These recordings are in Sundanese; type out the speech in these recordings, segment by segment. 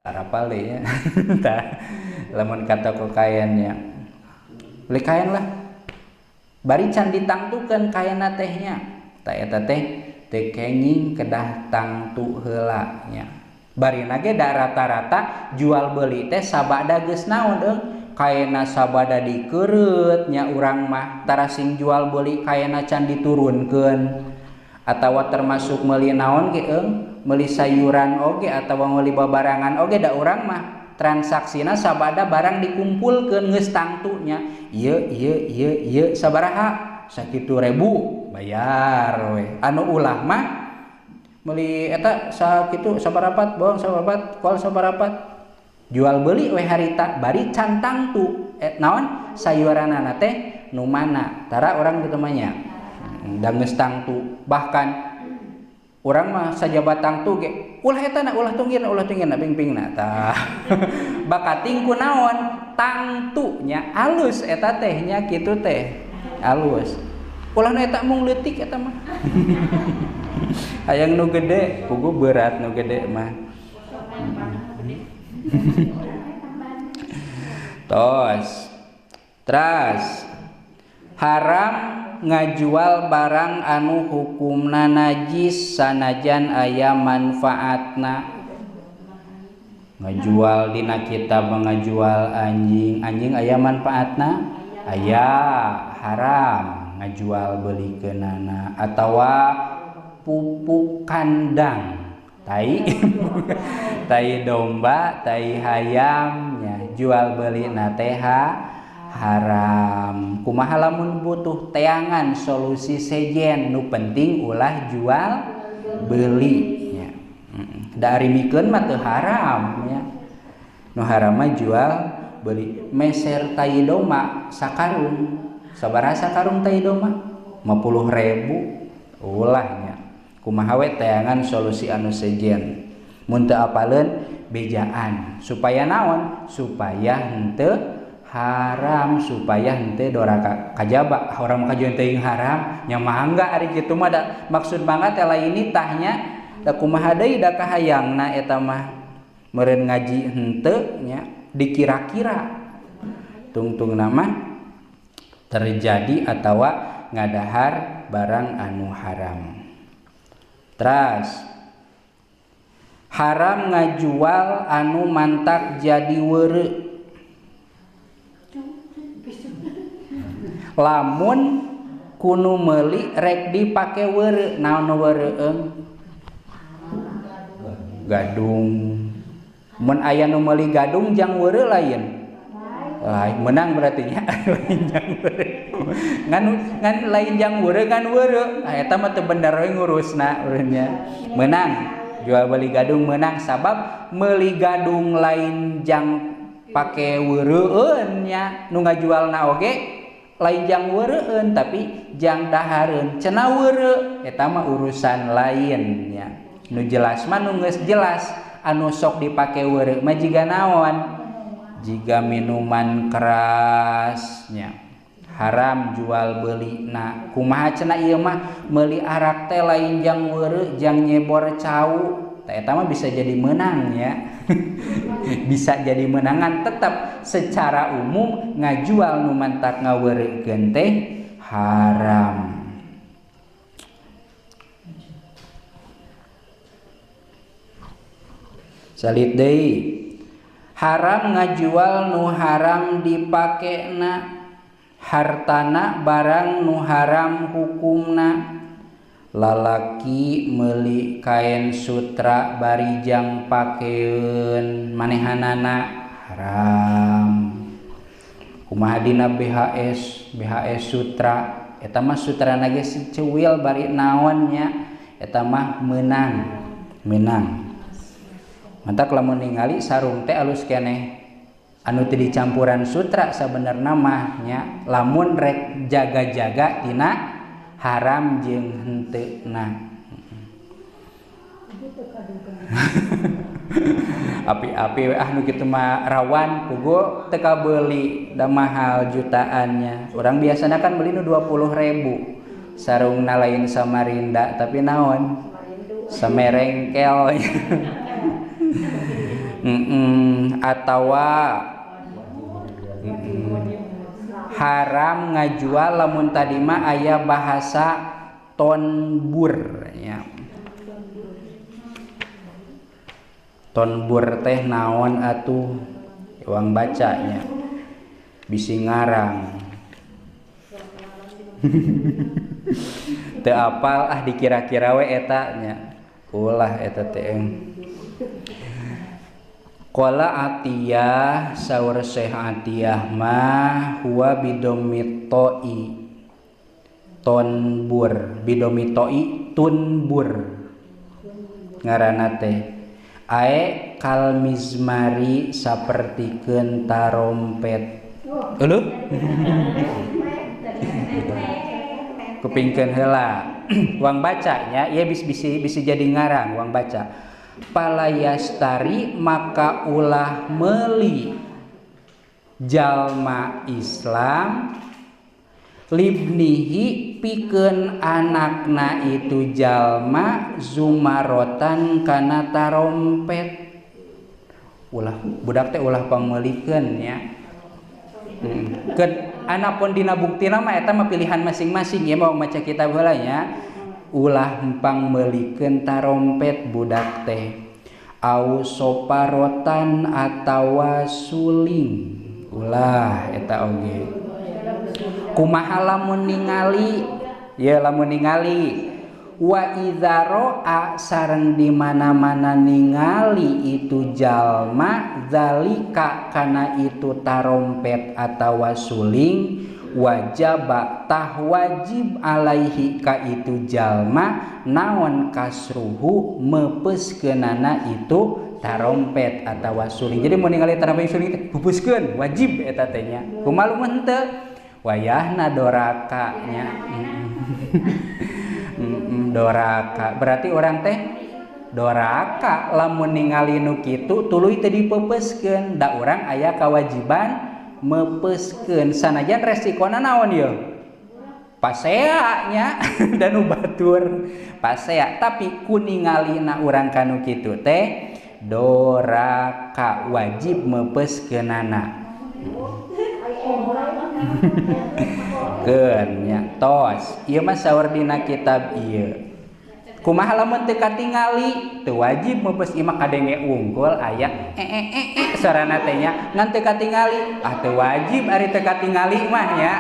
Arapal deh nya. Tah lamun ka toko kain nya. Beli kain lah. Bari can ditangtukeun kainna teh nya. Tah eta teh teu kenging kedah tangtu heula nya. Barina ge da rata-rata jual beli teh sabada geus naon deung kaena sabada dikeureut nya urang mah tara sing jual beli kaena can diturunkeun atawa termasuk meuli naon ge eung meuli sayuran oge atawa meuli babarangan oge da urang mah transaksina sabada barang dikumpulkeun geus tangtunya ieu ieu ieu ieu sabaraha sakitu ribu bayar we anu ulah mah meuli eta sakitu sabarapat bawang sabarapat kol sabarapat jual beli we harita bari can tangtu naon sayuranana teh nu mana tara urang kitu mah nya da geus tangtu bahkan urang mah sajaba tangtu ge ulah eta na ulah tunggirna pingpingna tah bakating ku naon tangtu nya alus eta teh nya kitu teh alus ulah nu eta mung leutik eta mah hayang nu gede pugu berat nu gede mah. Tos teras haram ngajual barang anu hukumna najis sanajan aya manfaatna. Ngajual dina kitab ngajual anjing, anjing aya manfaatna? Aya, haram ngajual belikeunana atawa pupuk kandang tai tai domba, tai hayam nya jual belina teh haram. Kumaha lamun butuh teangan solusi sejen nu penting ulah jual beli nya. Da ari mikeun mah teu haram nya. Nu haram mah jual beli meser tai domba sakarung. Sabaraha sakarung tai domba? 50.000 ulah nya. Kumaha we teangan solusi anu sejen. Mun teu apaleun bejaan supaya naon? Supaya henteu haram, supaya henteu doraka kajaba orang kajuan teuing haram nya mangga ari kitu mah da maksud mangga teh lain nitahnya da kumaha deui da kahayangna eta mah meureun ngaji henteu nya dikira-kira tungtungna mah terjadi atawa ngadahar barang anu haram. Teras haram ngajual anu mantak jadi weureu lamun kunu meuli rek dipake weureu. Naon weureu eung? Gadung. Mun aya nu meuli gadung jang weureu lain? Lain menang berarti nya. Lain jang weureu. Ngan ngan lain jang weureu ngan weureu. Ah eta mah teu bener we ngurusna urangnya. Menang jual beli gadung menang sabab meuli gadung lain jang pake weureueun nya nu ngajualna oge lain jang weureueun tapi jang dahareun cenah weureu eta mah urusan lain nya. Nu jelas mah nu geus jelas anu sok dipake weureu mah jiga naon? Jiga minuman keras nya haram jual belina. Kumaha cenah ieu mah meuli arak teh lain jang weureu jang nyebor cau tah eta mah bisa jadi menang ya. Bisa jadi menangan tetap secara umum ngajual nu mantak ngaweurekeun teh haram. Salit deui haram ngajual nu haram dipakena hartana barang nu haram hukumna. Lalaki meuli kain sutra barijang pakeun manehanana haram. Kumaha dina BHS, BHS sutra eta mah sutrana ge secuil bari naon nya eta mah meunang, meunang. Mantak lamun ningali sarung teh alus keneh anu teu dicampuran sutra sabenerna mah nya lamun rek jaga-jaga tina haram jeung henteuna. Api-api we ah nu kitu mah rawan pugu teu kabeuli da mahal jutaannya. Urang biasana kan meuli nu 20.000. Sarungna lain Samarinda tapi naon? Semerengkel. Atawa haram ngajual lamun tadi mah aya bahasa tonbur nya. Tonbur teh naon atuh uang bacanya bisi ngarang. Teu apal ah dikira-kira we eta nya. Ulah eta teh. Qala Atiyah saur Syekh Atiyah mah huwa bidomitoi tonbur, bidomitoi tunbur ngaranna teh. Ae kal mizmari sapertikeun tarompet. Euleuh. Kupingkeun heula. Wang bacanya ieu bisi jadi ngarang wang baca. Palayastari maka ulah meuli jalma Islam libnihi pikeun anakna itu jalma zumarotan kana tarompet. Ulah budak teh ulah pameulikeun nya. Keun anapun dina buktina mah eta mah pilihan masing-masing ya mau maca kitab heula nya. Ulah empang meulikeun tarompet budak teh au soparotan atawa suling ulah eta oge. Kumaha lamun ningali ya lamun ningali wa idza ra'a sareng di mana-mana ningali itu jalma zalika kana itu tarompet atawa suling wajaba tah wajib alaihi ka itu jalma naon kasruhu mepeuskeunana itu tarompet atawa suling. Jadi mun ningali tarompet suling teh pupuskeun wajib eta teh nya. Kumaha lamun henteu wayahna doraka nya. Doraka berarti orang teh doraka lamun ningali nu kitu tuluy teu dipepeuskeun da urang aya kewajiban mepeuskeun sanajan resikona naon ieu pasea nya dan nu batur pasea tapi ku ningalina urang kanu kitu teh doraka wajib mepeuskeunana. Keun nya tos ieu mah saur dina kitab ieu. Kumaha lamun teu katingali teu wajib meupes ieu mah kadenge unggul aya e sorana teh nya ngan teu katingali ah teu wajib ari teu katingali mah nya.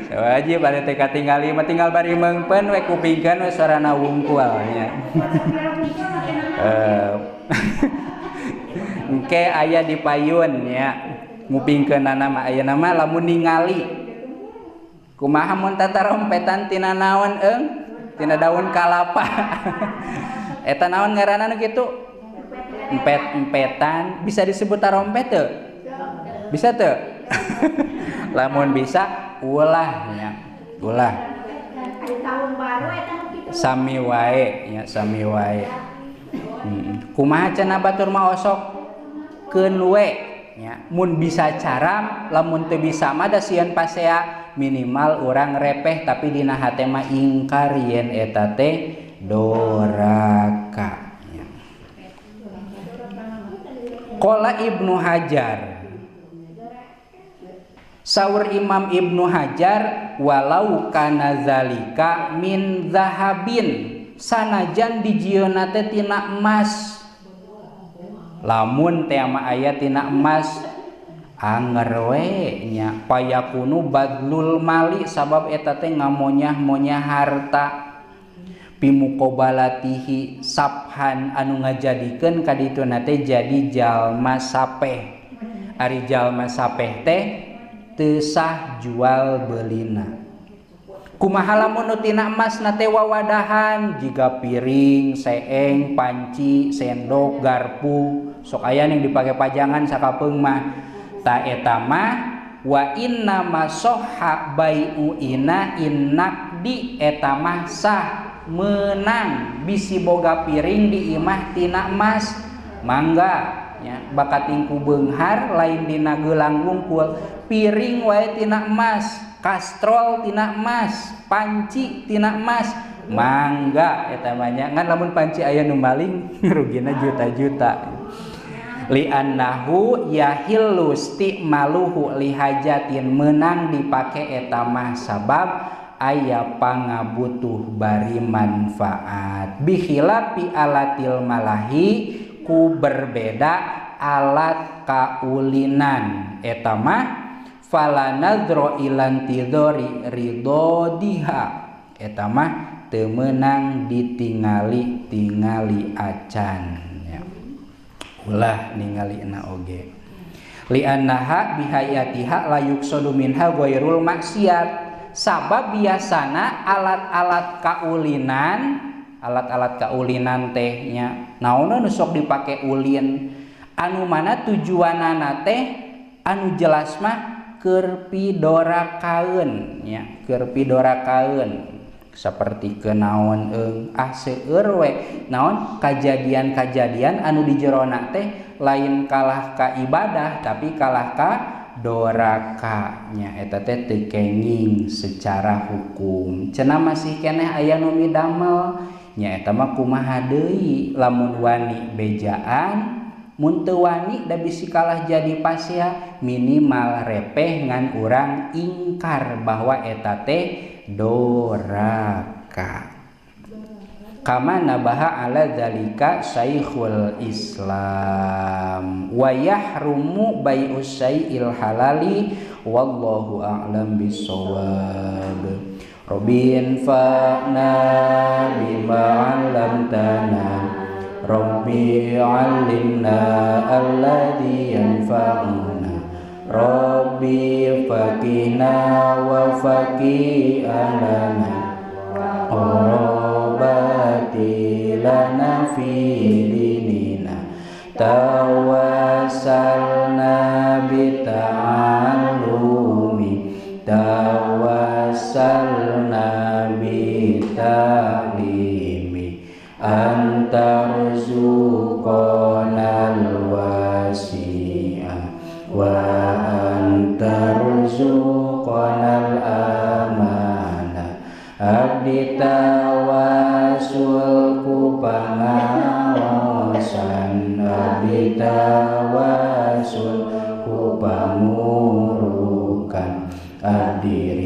Teu wajib ari teu katingali mah tinggal bari meungpeun we kupingkeun we sorana wungkul nya. Engke aya di payun nya ngupingkeunana mah ayeuna mah lamun ningali kumaha mun tatarompetan tina naon eung tina daun kalapa. Eta naon ngaranna nu kitu empet-empetan bisa disebut tarompet teu? Bisa teu? Lamun bisa ulah nya ulah sami wae nya sami wae. Kumaha cenah batur mah osok keun we nya mun bisa caram lamun teu bisa mah da sieun pasea minimal orang repeh tapi dina hate mah ingkar yen eta teh doraka. Qala Ibnu Hajar saur Imam Ibnu Hajar walau kana zalika min zahabin sanajan dijieunna teh tina emas lamun teh mah aya tina emas anger we nya payakunu badlul mali sabab eta teh ngamonyah-monyah harta pimuqabalatihi sabhan anu ngajadikeun ka dituna teh jadi jalma sapeh. Ari jalma sapeh teh teu sah jual belina. Kumaha lamun nu tina emasna teh wawadahan jiga piring, seeng, panci, sendok, garpu sok aya ning dipake pajangan sakapeung mah. Ta eta mah wa inna masoha bai'u ina innakdi eta mah sah menang bisi boga piring di imah tina emas mangga nya bakating ku beunghar lain dina geulang wungkul piring wae tina emas kastrol tina emas panci tina emas Mangga eta mah nya ngan lamun panci aya nu maling rugina juta-juta. Li'annahu yahillu isti'maluhu lihajatin menang dipake eta mah sabab aya pangabutuh bari manfaat. Bikhilafi alatil malahi ku berbeda alat kaulinan eta mah fala nadro ilantidori ridodiha eta mah teu meunang ditingali tingali acan ya. Ulah ningalina oge li'annaha bihayatiha la yuqsadu minha ghairul maksiat sabab biasana alat-alat kaulinan teh nya naon nu sok dipake ulin anu mana tujuanana teh anu jelas mah keur pidorakaeun nya keur pidorakaeun seperti kenaon eung ah seueur we naon kajadian-kajadian anu di jerona teh lain kalah ka ibadah tapi kalah ka doraka nya eta teh teu kenging secara hukum cenah masih keneh aya nu midamel nya eta mah kumaha deui lamun wani bejaan mun teu wani da bisi kalah jadi pasea minimal repeh ngan urang ingkar bahwa eta teh doraka. Kama nabaha ala dzalika Syekhul Islam wa yahrumu bai'us syai'il halali wallahu a'lam bissawab. Rabbin fa'na bima 'allamtana Rabbi 'allimna alladhi yanfa'una Rabbi faqina wa faqi alana Qarabati lana fi dinina tawassalna bita'allumi tawassalna bita'limi antarzuqanal wasi'a wa antarzuqanal amana abdi tawasul ku pangaosan abdi tawasul ku pangurukan abdi